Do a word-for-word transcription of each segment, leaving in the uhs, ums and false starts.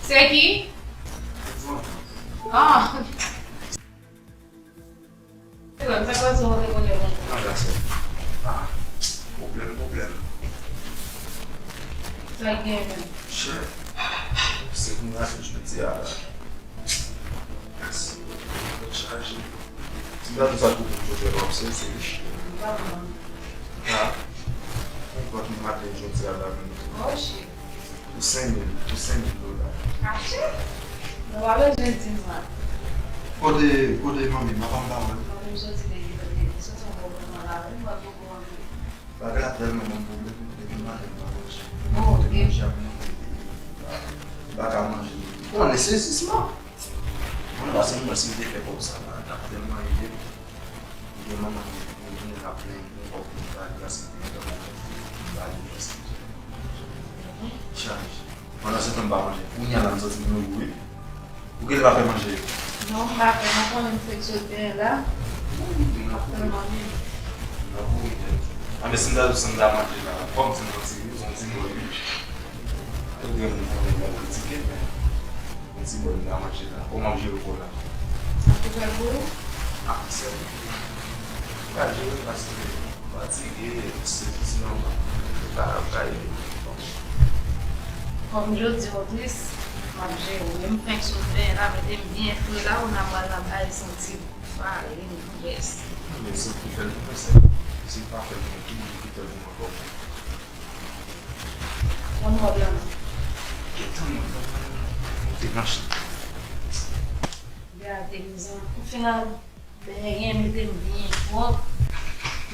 Se ki? Ah. Sa k pase w te konnen mwen? Ah, gason. Ah, pwoblèm, pwoblèm. Sa k gen menm? Chè. Se pou m rate jodi a la. Mèsi. Tèt chaje. Ti gade sa pou mwen, jodi a, w ap sezi. M pa pran. Ah. Nenpòt, m maten jodi a la menm. Oh, shit. Pou senk mil, pou senk mil dola. Achte? Nou pa bezwen di m la. Kote, kote manmi, manman pa wè l. Manmi m soti depi, depi soti yon bon moman la, wi, m pa poko antre. Bagay la tèlman ban m pwoblèm, depi maten m pa manje. Oh, ok. Manje ap manje, m pa ka manje. Konnen sezisman. Mwen, pase mwen, si m te fè kòb sa la, t ap tèlman ede m. Gen manman ki vin tounen ap plenn pou kòb pou m ba li paske li te fè kòb pou m ba li paske li te fè kòb. Chaje. Pandan se tan m pa manje. Kounye a la m santi m lou wi. Ou genlè pa fè manje? Non, m pa fè. Mwen konnen m fèk sot benyen la. Wi, m ap kouri. Tèlman lè. M ap kouri tèt. Anben si m ta, si m ta manje la, kòm se yon ti, se yon ti bòy wi. Anpil moun konnen m ap kritike, men yon ti bòy m ta manje la. Kòman w ap jere kò w la? Mwen tou fè l pou ou? Ah, sèl. Mwen ka jere paske m fatige, se ti manman. Mwen pa ka ede. Kòm jodi w tris, m ap jere w. Men m fenk sot benyen la, mete m byen fre la, kounye a m pral nan bay santi farin, grès. Men se ki fè l pou mwen, se, se pa fè l pou mwen, ki moun ki fè l pou mwen kòm. Yon mòd la. Gentan mwen, mwen te mache. Gade mizè. Ou fin al benyen, mete m byen pwòp.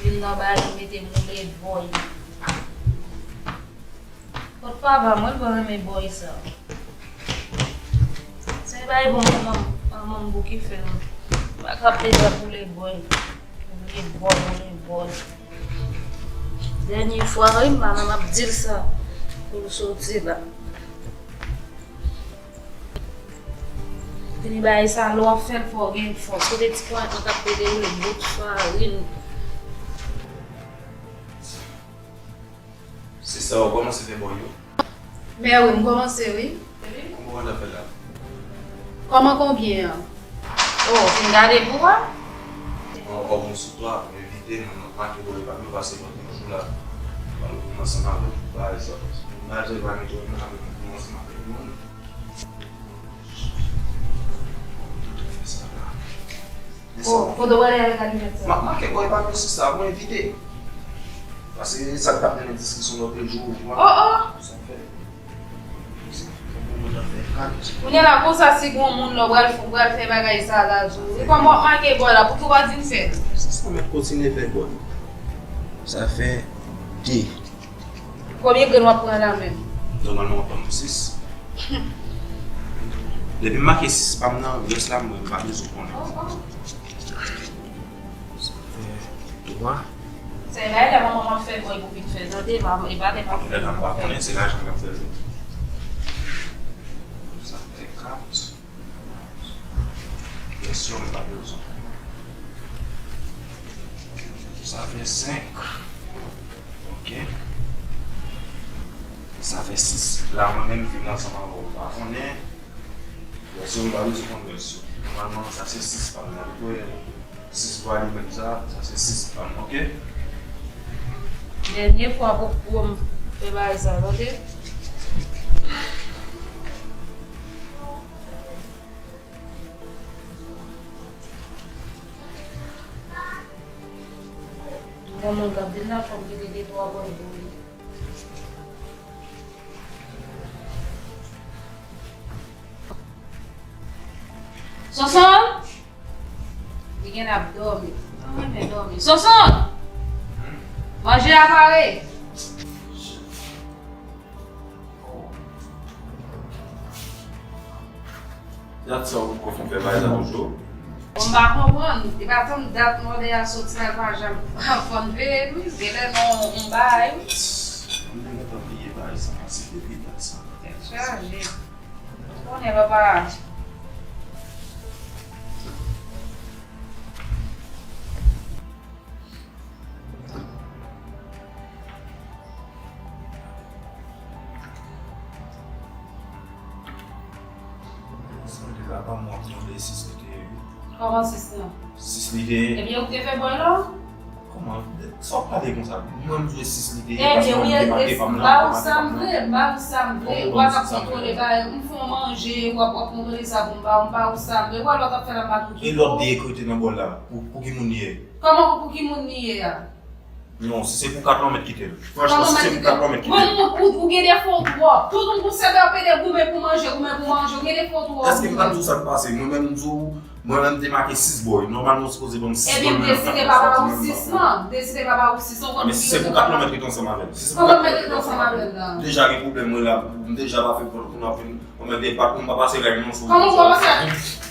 Youn nan bagay mete m woule bòy. Kot papa mwen, li pa renmen bòy sa. Se bay bon manman, manman m bouke fè m. Pa ka pede pou le bòy. Pou le bòy, pou le bòy. Dènye fwa, wi, manman m ap di l sa. Pou l soti la. Fini bagay sa, lè w ap fè l, fò w gen fòs. Kote ti pwa an k ap pede yo, bout farin. Sista, w kòmanse fè bòy yo? Mè wi, m kòmanse wi. Kòman w konn ap fè la? Kòman konbyen an? O, fin gade pou wè. Mwen ankò bon sou twa, mwen evite, mwen make bòy pa m yo pase lòt yon jou la. Mwen ansanm avè w, pa egzanp. Mwen pa jwe pa gen twa moun avè mwen, mwen ansanm avè yon moun. Fè sa la. Oh, kote w ale avèk alimèt sa? M ap make bòy pa m yo sista, mwen evite. Paske sa k t ap mennen diskisyon lòt jou, ou wè. Oh, oh! Sa fè. Sa fè bon moun nan fè kat. Kounye a la, konsa si gon moun la, w pral, w pral fè bagay sa la tou. E kòman w ap make bòy la, pouki w pa di m fè l? Sista, m ap kontinye fè bòy. Sa fè de. Konbyen grenn w ap pran la menm? Nòmalman, w ap ban m sis. Depi m make sis pa m nan, rès la, mwen, m pa bezwen konnen. Oh, oh. Sa fè twa. Se lè, lè manman m ap fè bòy pou vin fè tande, m ap, e pa lè m ap fè. Lè la, m pa konnen, se lajan k ap fè l. Sa fè kat. Kesyon m pa bezwen. Sa fè senk. Ok. Sa fè sis. La, mwen menm, vin ansanm avè w, m pa konnen. Kesyon m pa bezwen konn kesyon. Nòmalman, sa se sis pa m nan. Sis pou alimèt sa, sa se sis pa m, ok? Dènye fwa pou, pou m fè bagay sa, tande? Yon moun k ap vin la, fò m kite de twa bòy pou li. Sonson! Li genlè ap dòmi. Mwen renmen dòmi. Sonson! Manje a pare! Dat sa ou poko fin fè bagay sa toujou? Bon, m pa konprann. E pa tann dat mòde a soti la, l pa janm fò n veye l, wi. Genlè non, yon bagay, wi. Mwen gentan bliye bagay sa, pase depi dat sa. Tèt chaje. Konnen papa. Papa m w ap mande sis li te ye wi. Kòman sis lan? Sis li te ye. Ebyen ou te fè bòy la? Kòman? Sa w pale konsa? Mwen m jwe sis li te ye paske Ebyen mwen wi, m demake pa m ba ou sa m vle, ba ou sa m vle. W ap ap kontwole bagay, m fè w manje, w ap w ap kontwole sa pou m ba ou, m ba ou sa m vle. Wè lòt ap fè la m pa tou. E lòt de ekrete nan bòl la, pou, pou ki moun li ye? Kòman pou ki moun li ye a? Non, si se pou kat lan, mèt kite l. Franchman, si se pou kat lan, mèt kite l. Ou, ou, ou gen defo twòp. Tout moun pou sèbe ap pede goumen pou manje, goumen pou manje, ou gen defo twòp. Èske m pa di w sa k pase? Mwen menm m di w, mwen menm m te make sis bòy. Nòmalman, ou sipoze ban m sis bòy. Ebyen, m deside pa ba ou sis lan. M deside pa ba ou sis lan. Men si se pou kat lan, mèt rete ansanm avè l. Si se pou kat lan, mèt rete ansanm avè l. M deja gen pwoblèm, mwen la. M deja pa fè pòt pou n ap vin. Mwen menm, de pat, mwen pa pase règ non sou. Kòman ou pa pase règ?